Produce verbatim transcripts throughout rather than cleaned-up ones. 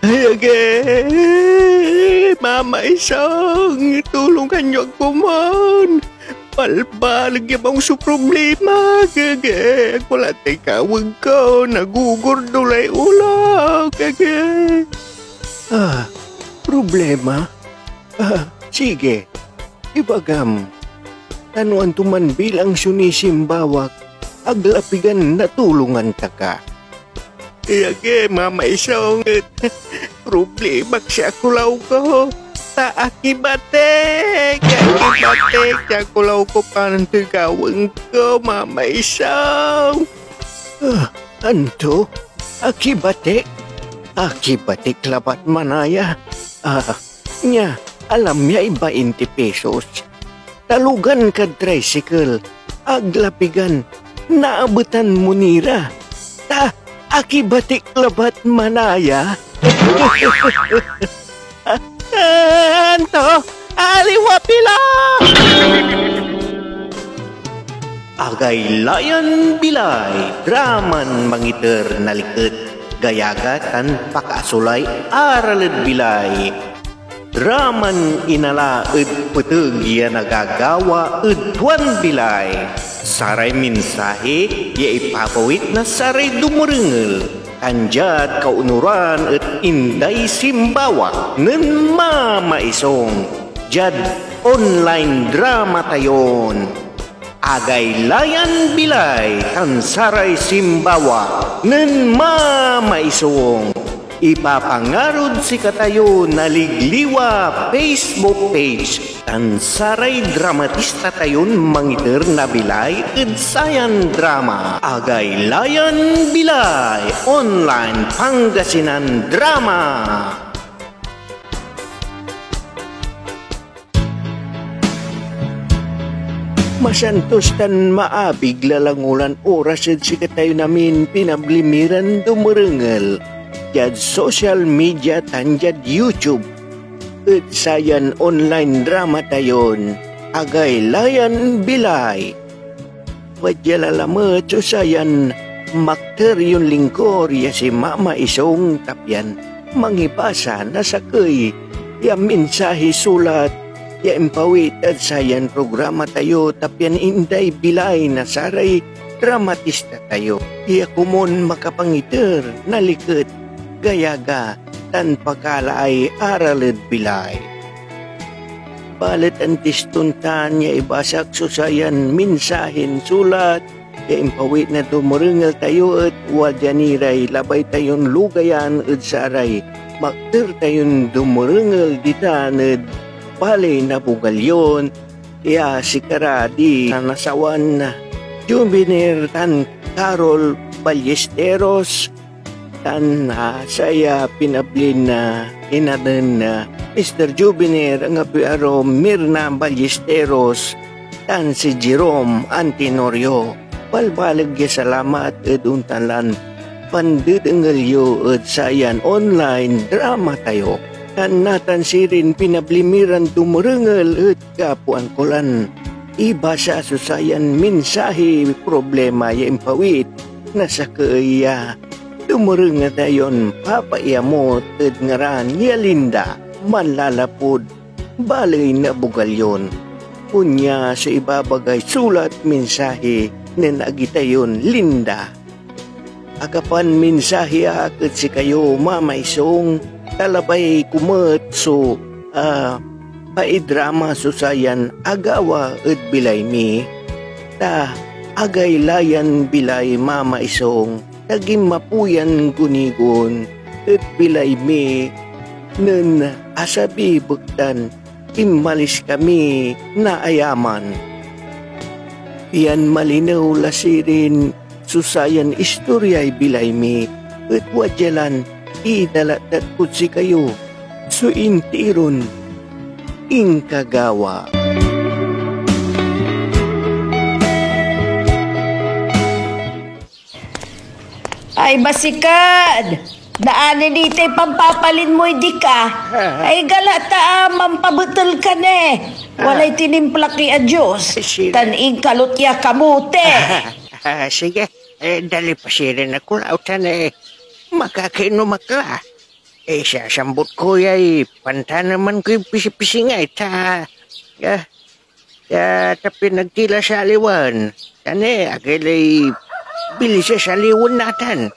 Ay, agi! Mama Isong, tulungan yo ak komon! Balbaleg ya maong so problema, agi, agi! Agko la tay kaweg ko, nagugurdulay ulok, agi! Ah, problema? Ah, sige. Ibagam, ta no antoman bilang so nisimbawak, ag la pigan natulongan ta ka. Iyagi, Mama Isong, et problemak si akulaw ko. Ta akibatik, akibatik si akulaw ko, panon toy gawaen ko, Mama Isong? Ah, anto? Akibatik? Akibatik labat manaya? Ah, nia, alam yay bainti pesos. Talugan kad tricycle, ag la pigan, naabetan mo ni ra. Ta akibatik labat manaya. Anto? Aliwa pila! Agaylayan Bilay, draman mangiter na liket, gayaga tan pakaasolay aral ed bilay. Draman inala ed peteg ya nagagawa ed tuan bilay. Saray mensahe ya ipapawit na saray dumerengel, tan diad kaunoran et inday simbawa nen Mama Isong diad online drama tayon Agaylayan Bilay tan saray simbawa nen Mama Isong. Ipapangarod sikatayo na Ligliwa Facebook page tan saray dramatista tayon mangiter na bilay ed sayan drama. Agaylayan Bilay, Online Pangasinan Drama. Masantos tan maabig lalangulan oras ed sikatayon amin pinabli mi ran dumerengel diad social media tan diad YouTube ed sayan online drama tayon Agaylayan Bilay. Wadia la lamet so sayan makter yon lingkor ya si Mama Isong, ta pian mangibasa na sakey ya mensahe sulat ya impawit ed sayan programa tayo, ta pian inday bilay na saray dramatista tayo ya komon makapangiter na liket, gayaga, tan pakalaay aral ed bilay. Balet antis ton tan ya ibasak so sayan mensahen sulat ya impawit na dumerengel tayo et wadia ni ray labay tayon lugayan ed saray makter tayon dumerengel ditan ed baley na Bugallon ya sikara di nanasawan Jubiner tan Carol Ballesteros, tan, ah, say, ah, pinablin, ah, ina nen, ah, Mister Jubiner, anggapoy arum, Mirna Ballesteros, tan si Jerome Antenorio. Balbaleg ya salamat ed ontan lan pandedengel yo ed sayan online drama tayo. Tan natan sirin pinabli mi ran dumerengel ed Gapoan ko lan ibasa so sayan mensahe problema ya impawit na sakey ya dumerengel tayon papaiamot ed ngaran ya Linda, manlalapud baley na Bugallon. Onia so ibabagay sulat mensahe nen agi tayon Linda. Akapan mensahe ak ed sikayo, Mama Isong, ta labay ko met so, ah, paidrama so sayan agawa ed bilay mi, ta agaylayan bilay, Mama Isong, ta ginmapo yan gunigon ed bilay mi nen asabi bektan inmalis kami na ayaman. Pian malinew la sirin so sayan istoryay bilay mi, et wadya lan idalatdat kod sikayo so intiron inkagawa. Ay, basikad! Daanen itay pampapalin moy dika. Ay, gala ta, ah, mampabetel ka ni. Walay tinimplak ya juice, tan inkalot ya kamote. Ah, sige. Eh, dali pa sirin ako, autan, eh. Makakainom ak la. Eh, sasambut ko yay pantaneman koy pisipisingay ta, ah, ah, ta pinagtila sa aliwan. Tan, eh, agay lay bilis ya saliwen natan.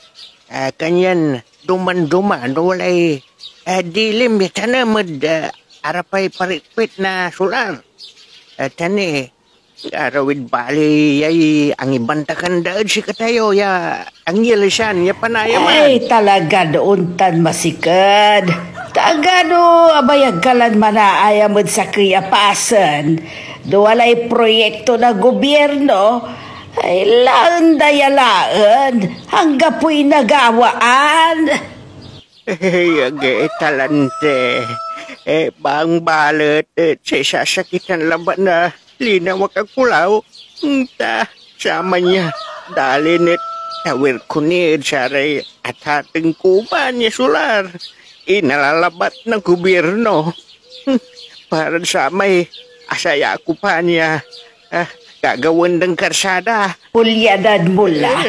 Ah, kanyan dumanduma no walay, ah, dilim ya tanem ed, ah, arapay parikpit na solar. Ah, tan, eh, arawid bali yay angibantakan da ed sikatayo ya angialisan ya panayaman. Ay, talagad ontan masiked. Ta agano abayag ka lan manaayam ed sakey a pasen? No walay proyekto na gobierno, ay laen da ya laen, anggapoy nagawaan. Ey, agi, talante. Eh, bang balet, eh, say sasakitan labat na linawa ak kulaw. Hmm, ta, saman ya, dalin et tawir ko ni ed saray atateng ko man ya solar. Inala labat na gobierno. Hmm, para samay asaya ko pa nia, ah, gagawaen dan karsada. Pulyadad mo la.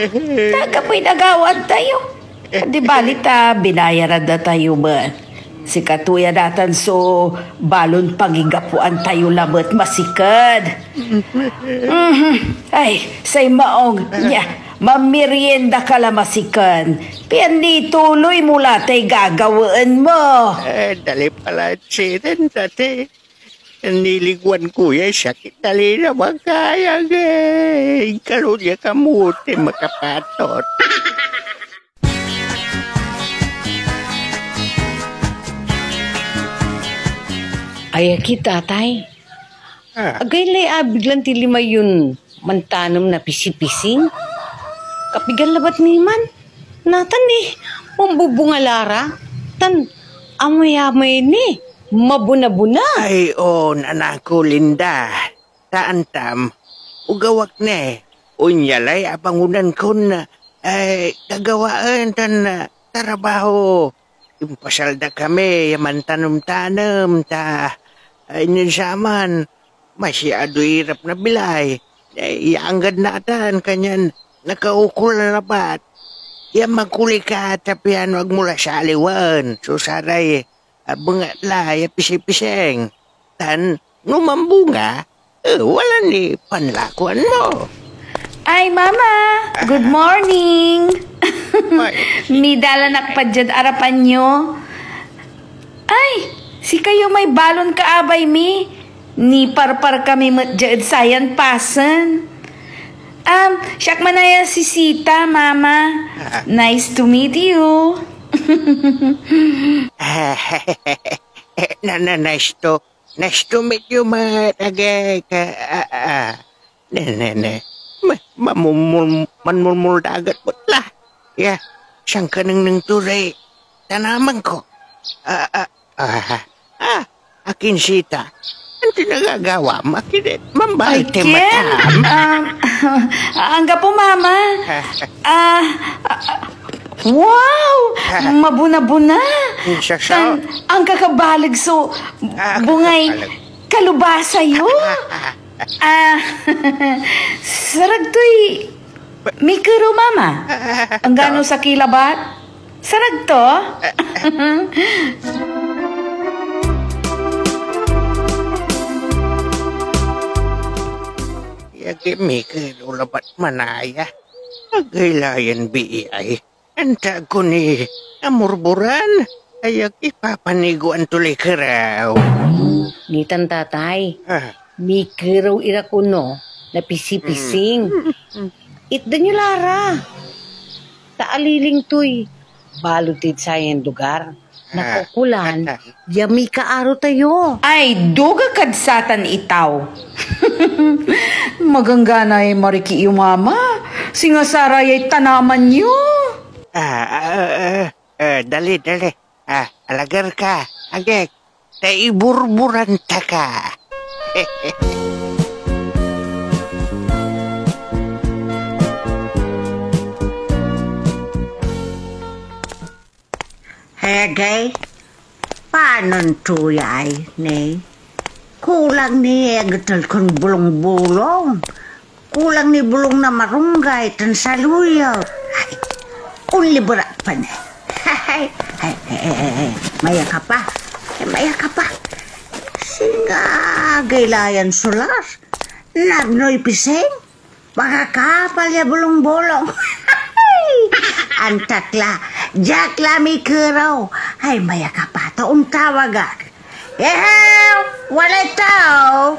Anggapoy nagawaan tayo. Di bali ta binayaran da tayo met. Sikato ya natan so balon pangigapoan tayo lamet, masiked. Mhm. Ay, say maong, nia, mamirienda ka la, masiken, pian nituloy mo la tay gagawaen mo. Eh, dali pala, accident, ate. Niliguan ko yay sakit na linawa, kayang, eh, inkalon ya kamote makapatot. Ay, aki, tatay. Ah. Agay lay abig lan ti lima yon mantanem na pisipising? Kapigan labat ni man? Natan, eh, mambubunga la ra, tan amayamay ni, mabunabuna. Ay, on, anak ko, Linda. Ta antam, ogaw ak ni. Onya lay abangonan kon, eh, gagawaen tan, ah, tarabaho. Impasal da kami ya mantanem-tanem ta, ay, nen saman, masiadoy irap na bilay, eh, ya anggad natan, kanyan nakaukol a labat. Ya makuli ka ta piano agmo la saliwen so saray, ah, bengatla ya pisipising. Tan no mambunga, eh, wala ni panlakoan mo. Ay, Mama! Good morning! Ay. Midalan ak pa diad arapan yo. Ay, sikayo may balon kaabay mi. Niparpar kami met dia ed sayan pasen. Um, siak manaya si Sita, Mama. Ah. Nice to meet you. Na, na, nice to Nice to meet you, met, agay ka, ah, ah. Ne, ne, ne. Ma-, mamumul-, manmulmul dagat met la. Ya, sankanengneng to ray tanaman ko. Ah, ah, ah, ah, akin Sita. Antoy nagagawa mo, akin et? Mambalte matam? Um, anggapo, Mama. Ah, ah, ah, Wow! Mabuna-buna! Tan angkakabaleg so bungay kalubasa yo. Ah, sarag toy mikero, Mama. Anggano sakey labat? Sarag to? Agi mikero labat manaya. Agay la yan bii ay. Anta ko ni amurburan, ay ag ipapanigoan to lay kerew. Nitan, tatay, ah, mikerew ira kono na pisipising. Mm. Itdan yo la ra. Ta aliling toy balotid sayan lugar. Ah, nakaukolan, ata. Ya mikaaro tayo. Ay, duga kad satan itaw. Magangganay mariki yo, Mama, singa sarayay tanaman yo. Ah, ah, ah, ah, dali, dali. Ah, alagar ka, agek, ta iburburan ta ka. Hegay, panon tuyay ni? Kulang ni agetel kon bulong-bulong. Kulang ni bulong na marunggay tan saluyot. Ay, onliber ak pa ni. Ay, ay, ay, ay, ay, ay. Maya ka pa. Ay, maya ka pa. Singa agay la yan solar. Nagnoy piseng. Makakapal ya bolong-bolong. Antak la. Diak la mikerew. Ay, maya ka pa. Ta ontawag ak. Ehew! Walay tao!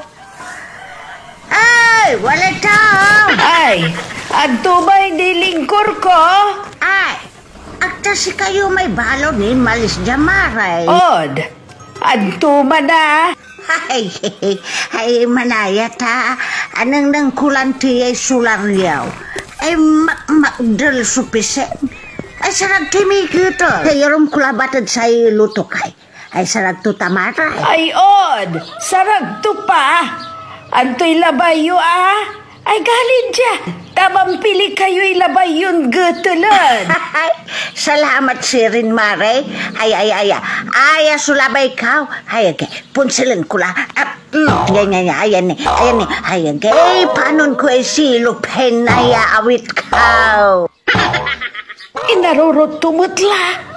Ay! Walay tao! Ay! Anto may dilingkor ko? Ay! Agta sikayo may balon inmalis dia, Mare. Od! Anto man a? Ay! Ay, manaya ta. Anengneng ko lan tiyay solar yaw. Ay, makmakdel so piseng. Ay, sarag ti miketer. Ay, arum ko labat ed say luto kay. Ay, sarag to ta, Mare. Ay, od, sarag to pa. Antoy labay yo, a? Ay, galin dia. Ta mampili kayoy labay yon getelen. Salamat sirin, Mare. Ay, ay, ay, ay. Aya so labay kaw. Ay, agi. Punsilen ko la. Ah, mm, yan, yan, yan. Ayan ni. Ayan ni. Ay, agi. Panon ko ay silop hen aya awit kaw. Inarorot to met la.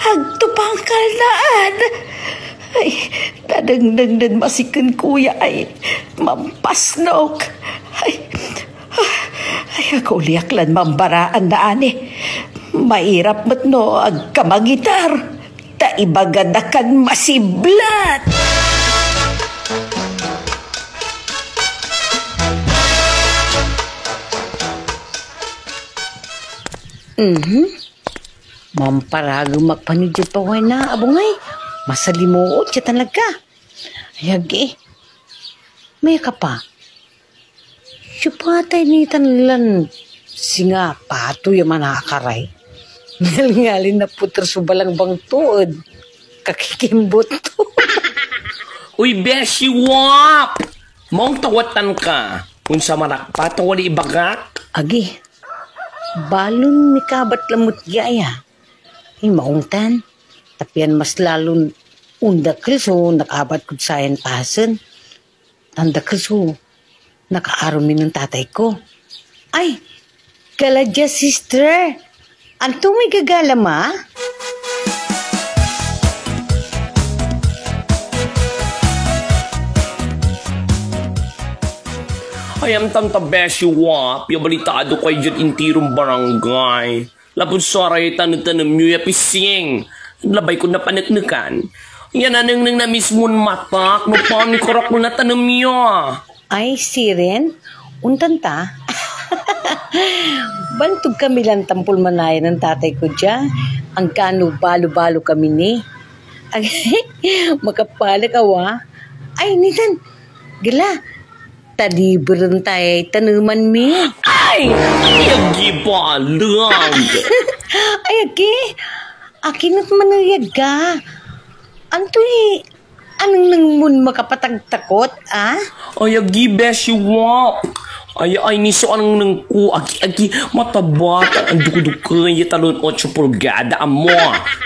Agto pangkalnaan. Ay, nanengneng nen masiken ko ya ay mampasnok. Ay, ay, akauli ak lan mambaraan na ani. Mairap met no ag ka mangiter. Ta ibaga da kan masiblet. Mhm. Mamparagem ak pa ni diad paway na abung ay. Masalimuot ya talaga. Ay, agi. May ka pa. Siopa tay nitan lan singa pato ya manakaray? Ngalngalin naputer so balangbang to ed kakikimbot to. Uy, Beshi Wap! Maong tawatan ka. Onsaman ak pa ta wala ibagak? Agi, balon mikabat lamet ya aya. Ay, maong tan. Ta pian mas lalon ondakel so nakabat kod sayan pasen. Tan dakel so nakaarum mi nen tatay ko. Ay, gala dia, sister. Anto may gagalam a? Ay, amtam ta, Beshi Wap, ya balitado kay diad intiron barangay. Lapud saray tanetanem yo ya pising, labay kon napaneknekan. Ya nanengneng na mismon matak no panikorakol na tanem yo. Ay, sirin? Ontan ta? Bantog kami lan tampol manaya nen tatay ko dia. Angkano balo-balo kami ni. Ay, makapalek awa. Ay, nitan, gala, taliberen tayay taneman mi. Ay! Agi baleg! Ay, agi! Akin et maneyag ka? Antoy anengneng mon makapatagtakot, a? Ay, agi, Beshi Wap! Ay, ay, ni so anengneng ko, agi, agi, mataba, ta andukudukey ya talon otso pulgada, amo.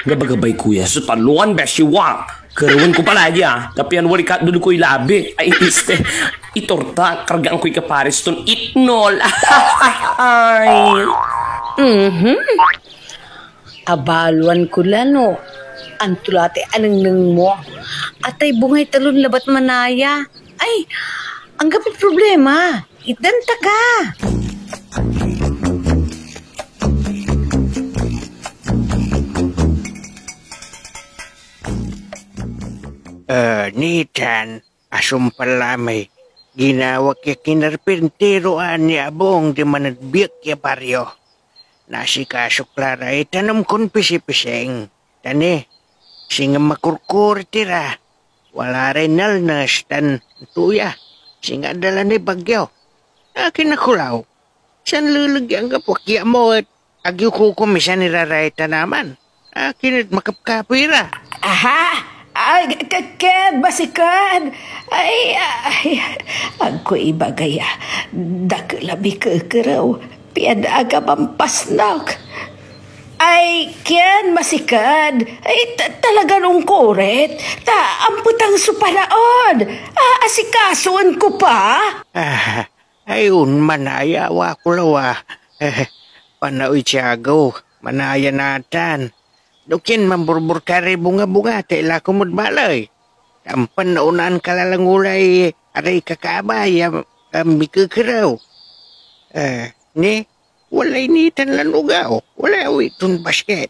Gabagabay ko ya so talon, Beshi Wap! Kerewen ko pa lagi, a. Ta pian wala ikatdol koy labi. Ay, iste. Itorta, kargaan koy kapares ton itnol. Ay. Mhm. Abaloan ko la no anto la tay anengneng mo. Atay bungay talon labat manaya. Ay, anggapoy problema. Itdan ta ka. Eh, nitan, asumpal la may ginawak ya kinarpintiroan ya abung diman ed biek ya bario. Nasikasok la ray tanem kon pisipising. Ta ni, singa makurkurit ira, wala ray nalnes tan tuya, singa dala niy bagyo. Akin akulaw, sanleleg ya anggapo ak ya mo et ag yo kokomisan ira ray tanaman. Akin et makapkapoy ira. Aha! Ay, k-, k-, ked, basiked! Ay, ay, agko ibaga ya. Dakel a mikekerew, pian aga mampasnok. Ay, kien, masiked! Ay, ta-, talagan onkorit, ta ampetang so panaon. Aasikasoen ko pa. Ah, ay, on manaya, wa ko lawa. Eh, panaoy tiagew, manaya natan. No kien manborbor ka ray bunga-bunga, ta ilako mod baley. Ampan naonaan ka la langulay aray kakaabay ya, ah, mikekerew. Eh, ni, walay nitan lan ogaw, walay awit ton basket.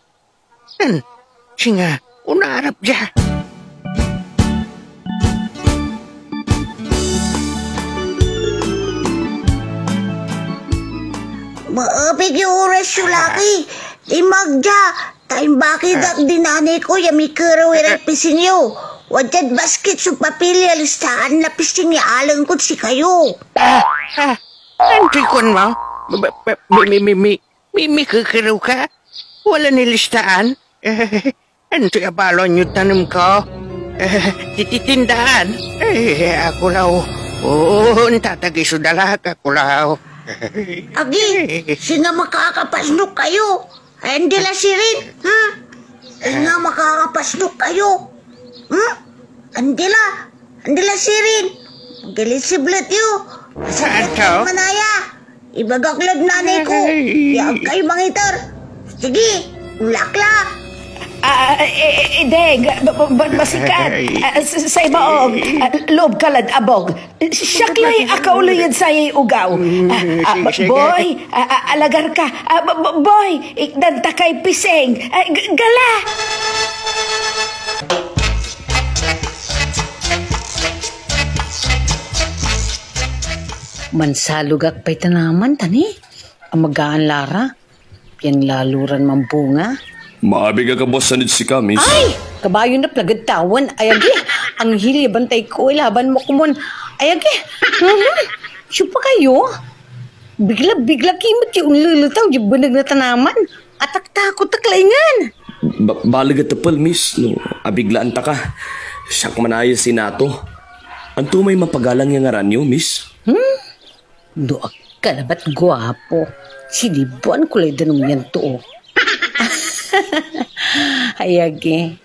Tan, singa, onarap dia. Maabig ya oras yo, laki. Imag dia, ta imbaki dak di nanay ko ya mikerew iray pising yo. Wadyad basket so papel ya listaan na pising ya aleng kod sikayo. Ah, ah, antoy kuan mo? Ba, ba, ba, mi, mi, mi, mi, mi, mikekerew ka? Wala ni listaan? Antoy abalon yod tanem ko? Tititindaan? Eh, akulaw. Oo, ontatagey so dalak, akulaw. Agi, singa makakapasnok kayo. Ay, andi la sirin, ha? Singa makakapasnok kayo. Hmm? Andi la, andi la sirin. Gilisiblet yo. Masakit Ato? Ang manaya. Ibagak lad nanay ko, Ay. Ya ag kayo mangiter. Sige, ulak la. Ah, eh, eh, eh, Deng, ba, ba, ba, basikat. Ay. Ah, s-, say maong, ah, loob ka lad abog. Siak lay akauley ed sayay ogaw. Ah, ah, sige, sige. Boy, ah, ah, alagar ka. Ah, b-, b-, boy, ikdan ta kay pising. Ah, g-, gala! Mansalog ak pay tanaman, ta ni, amagaan la ra. Pian lalo ran manbunga. Maabig a kabuasan ed sika, Miss. Ay! Kabayo na plaged tawen. Ay, agi! Anghil ya bantay ko, ilaban mo komun. Ay, agi! Mhm. Siopa kayo? Bigla-bigla ki met ya onleletaw diad beneg na tanaman. Ataktakot ak la ingen. Ba-, baleg a tepel, Miss, no abiglaan ta ka. Siak manaya si Nato. Anto may mapagalang ya ngaran yo, Miss? Hmm? No ag ka labat guapo, sinibuan ko lay danum yan too. Ay, agi.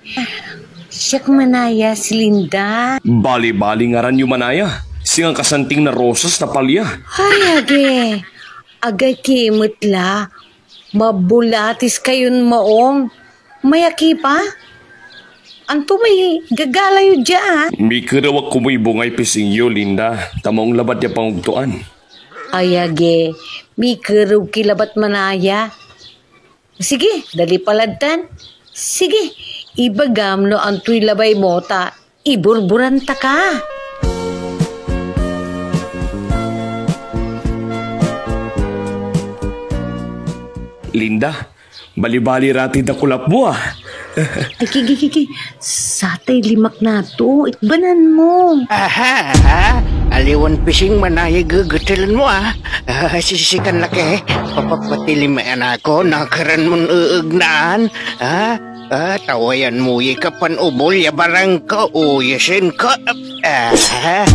Siak manaya si Linda. Bali-bali ngaran yo manaya. Singa kasanting na rosas na palya. Ay, agi. Agay ki met la. Mabolatis kayon maong. Mayaki pa? Anto may gagala yo dia, ah? Mikerew ak komoy bungay pising yo, Linda, ta maong labat ya pangogtoan. Ay, agi, mikerew ki labat manaya. Sige, dali pa lad tan. Sige, ibagam no antoy labay mo ta iburburan ta ka. Linda, balibali ra tay dakulap mo, ah. Ay, kiki, kiki. Satay limak na to. Itbanan mo. Aha, aha. Aliwan pising manaya gegetelen mo, ah. Ah, sisikan laki. Papapatilimaan ako, nakaran mon eegnaan. Ah, ah, tawayan mo ya kapan obol ya barang ko, o ya sen ko. Ah, ah,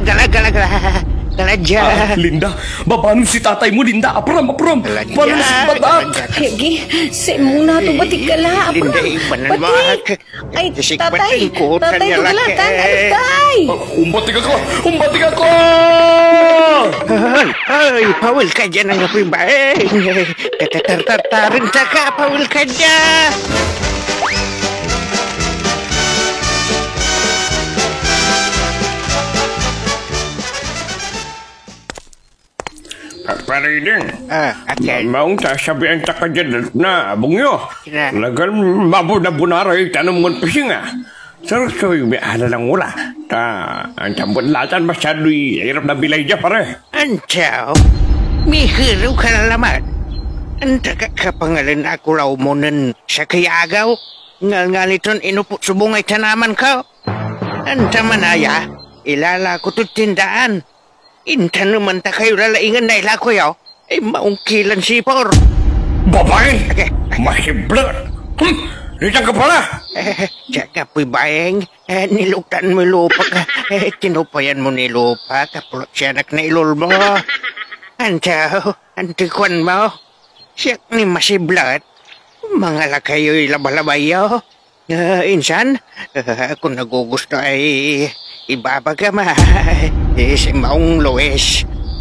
gala, gala, gala. Gala dia. Ah, Linda, babanom si tatay mo, Linda. Apram, apram. Gala dia, Babanom si tatay. Gala dia. Agi, say muna to, batik ka la, Linda, apram. Ibanan mo, Batik. ah, Ay, Isik tatay, batik ko, tatay, tanya duga la, laki. Tan, ano, tay? Ah, umbatik ako! Umbatik ako! Ay, ay, pawil ka dyan, ang apoy bae. Tatartartaren ta ka, pawil ka dyan. Pa-, Pare Ding. Ah, akin. Ma-, maong ta, sabian ta ka diad na abung yo. Sira. Lagan mabunabuna ray tanem mon pising, ah. Sarag so miala lang wala. Ta, antam met latan masyadoy irap na bilay dia, pare. Antaw, miherew ka la lamet. Anta ka kapangalen akulaw mo nen sakey ya agew? Ngalngali ton inopot so bungay tanaman ko. Anta manaya, ilalako tod tindaan. Intaneman ta kayo lalaingen na ilako yo. Ay, maong ki lan sipor. Babae! Age, age. Masiblet! Hmm! Nitang ka pala! Eh, diak apoy baeng. Eh, niluktan moy lupa ka. Eh, tinupayan mo ni lupa, kapulot siya anak na ilol mo. Antaw, antoy kuan mo? Siak ni masiblet. Mangala kayoy labalabay yo. Ah, insan, ah, kung nagugusto ay ibabaga ma, eh, si Maong Luis.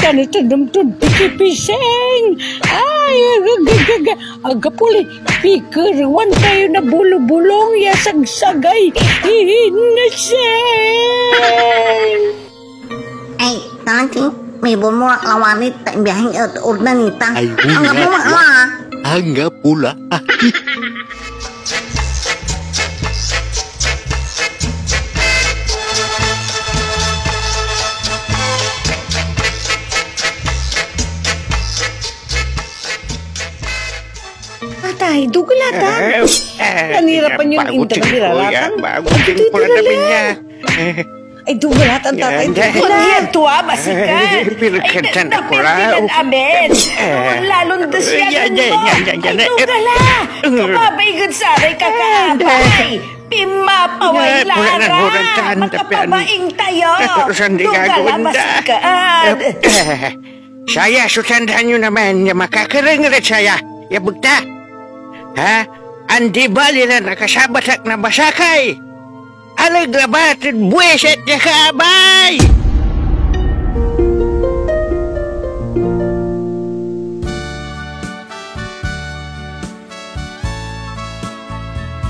tan itedem tod pikipising. Ay, agagagaga, agapuli, pikerewan tayo na bulobulong ya sagsagay ihinasing. Ay, Tati, may bumulak lawani ta imbiahin ed urdanita. Ay, Anggapo wala. Ma, ah. Anggapo la. Atay, dugelatan. Eh, eh, Nanirapan yon bago inter ting kuya, niraratan. Bago ting pula na niya. Eh. Ay, dugelatan, tatay, yan, yan. Dugelatan. Yan, tua, basikan. Eh, pinagkantan ako, napindilan amin. Eh. Lalon desyadan mo. Yan, yan, yan, yan. Ay, dugala. Eh. Kumabay gud saray kakaabay. Pimapaway la ra. Makapabaing tayo. Dugala, basikan. Eh. Saya so tandaan yo naman ya makakereng ed saya ya bekta. Ha? Andi bali lan akasabat ak na basakay. aleg labat ed buiset ya kaabay!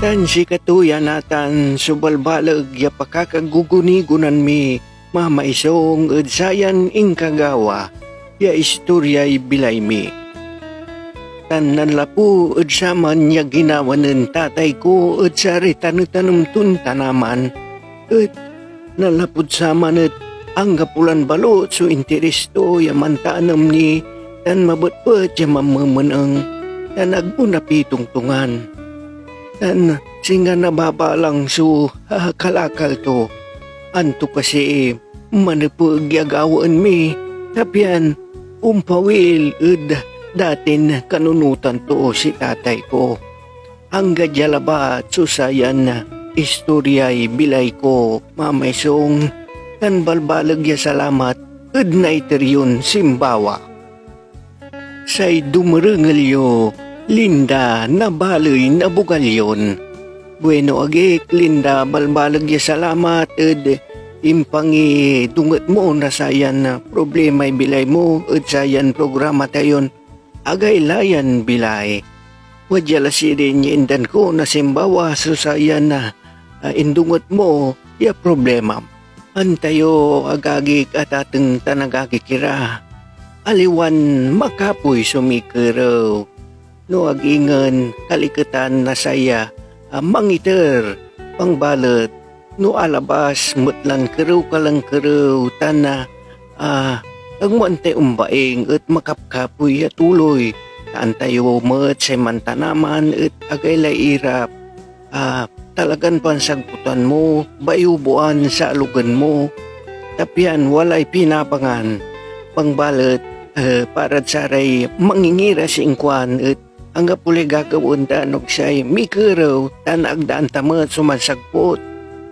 Tan sikato ya natan so balbaleg ya pakakagogonigonan mi, mamaisong ed sayan inkagawa ya istoryay bilay mi. Tan nanlapu ed saman ya ginawa nen tatay ko ed saray tanetanem ton tanaman, et nanlapud saman et anggapo lan balot so interes to ya mantanem ni tan mabetbet ya mammemeneng, tan agmo napitongtongan. Tan singa nababalang so kalakal to, anto kasi manepeg ya gawaen mi, ta pian ompawil ed datin kanunotan to si tatay ko. Anggad ya labat so sayan istoryay bilay ko, mamaisong, tan balbaleg ya salamat ed naiter yon simbawa. Say dumerengel yo, Linda, na baley na Bugallon. Bueno, agik, Linda, balbaleg ya salamat ed impangidonget mo na sayan problemay bilay mo ed sayan programa tayon Agaylayan Bilay. Wadya la sirin ya indan ko na simbawa so sayan, ah, indonget mo ya problemam. Antayo, agagik, atateng tan agagik ira, aliwan makapoy so mikerew, no ag ingen kaliketan na saya a mangiter, pangbalet no alabas met lan kerew ka lan kerew tan, ah, ah, ag mo antay ombaing et makapkapoy ya tuloy, ta antayo met say mantanaman et agaylay irap, ah, talagan pansagputan mo, bayuboan sa alogen mo, ta pian walay pinabangan. Pangbalet, eh, parad saray mangingiras inkuan et anggapo lay gagawaen da no ag say mikerew tan ag da anta met so mansagput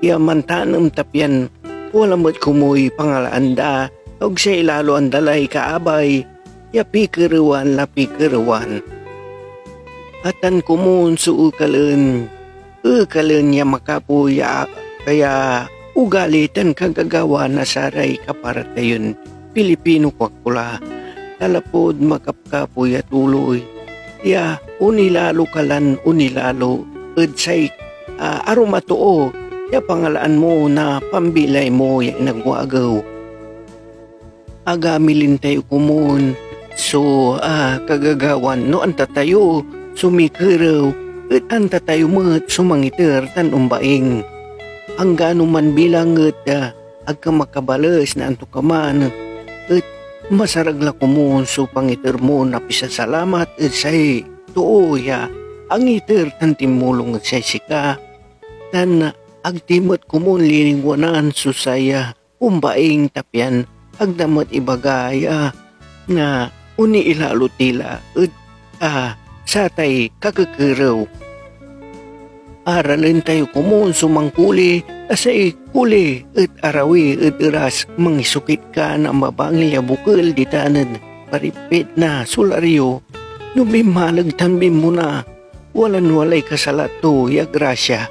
ya mantanem, ta pian wala met komuy pangalaan da, no ag say ilaloan da lay kaabay ya pikerewan la pikerewan. Atan komun so ekalen, ekalen ya makapoy ya, ya ugali tan kagagawa na saray kaparatayon Pilipino, kuan ko la, ta lapud makapkapoy a tuloy ya onilalo ka lan onilalo ed say, ah, arum a too ya pangalaan mo na pambilay mo ya inagwagew. Agamilen tayo komun so, ah, kagagawan no anta tayo so mikerew, et anta tayo met so mangiter tan ombaing. Anggano man bilang et, ah, ag ka makabales na antokaman, et masarag la komun so pangiter mo na pisasalamat ed say too ya angiter tan tinmulong ed say sika, tan ag ti met komun lilingwanan so say, ah, ombaing, ta pian ag da met ibaga ya na oniilalo ti la ed, ah, satay kakekerew. Aralen tayo komun so mankuli, ta say kuli et arawi ed eras mangisokit ka na mabangil ya bokel ditan ed paripit na solar yo. No binmaleg tan binmona, walan-walay kasalat to ya grasya.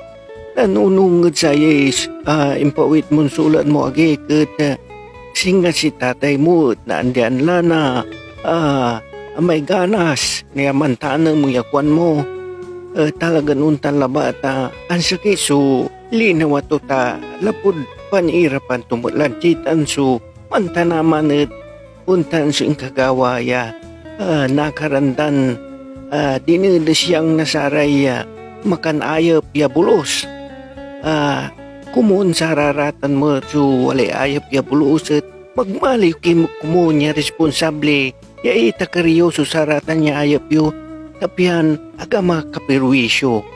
Nanunong ed sayay, ah, impawit mon sulat mo, agik, et, ah, singa si tatay mo et naandian la na, ah, amay ganas ya mantanem ya kuan mo, eh, talagan ontan labat a ansakit so linawa to, ta lapud panirapan to met lan titan so mantanaman et ontan so inkagawa ya, ah, nakaran dan, ah, dinedesyang na saray, ah, makanayep ya bolus. Ah, komun sararatan met so walay ayep ya bolus et magmaliw ki komun ya responsable ya itaker yo so saratan ya ayep yo, ta pian ag a makapirwisyo.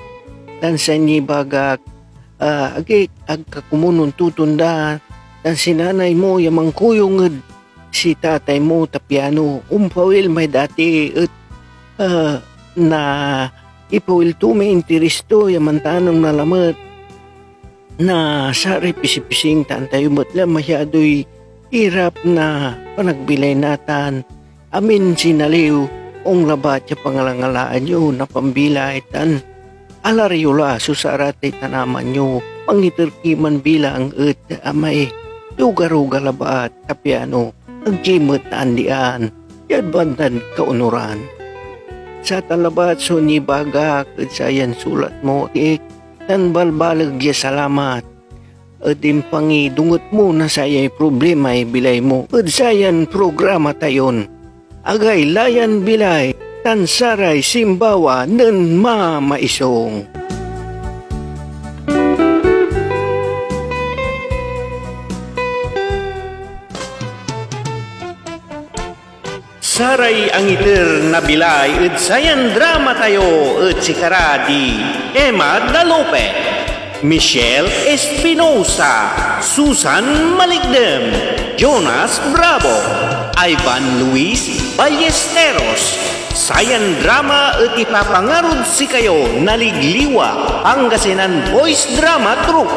Tan say nibagak, ah, agi, ag ka komun ontotonda, tan si nanay mo ya mankuyong ed si tatay mo, ta piano ompawil may dati et, ah, na ipawil to may interes to ya mantanem na lamet na saray pisipising, ta antayo met la masyadoy irap na panagbilay natan. Amin sinaliw, onlabat ya pangalangalaan yo na pambilay, tan Alar yo la so saratay tanaman yo, mangiter ki man bilang ed amay ruga-ruga labat, ta piano ag ki met naandian diad bandad kaunoran. Satan labat so nibagak ed sayan sulat mo, Tik, tan balbaleg ya salamat ed impangidonget mo na sayay problemay bilay mo ed sayan programa tayon Agaylayan Bilay tan saray Simbawa nen Mamaisong. Saray angiter na bilay ed sayan drama tayo et sikara di Emma Dalope, Michelle Espinosa, Susan Malikdem, Jonas Bravo, Ivan Luis Ballesteros. Sayan drama et ipapangarod sikayo na Ligliwa, Pangasinan Voice Drama Troupe.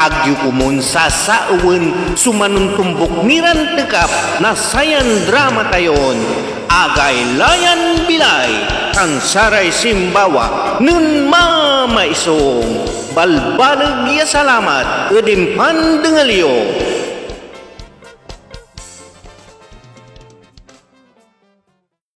Agyo komun sasaewen so manontombok niran tekap na sayan drama tayon Agaylayan Bilay tan saray Simbawa nen Mamaisong. Balbaleg ya salamat ed impandengel yo.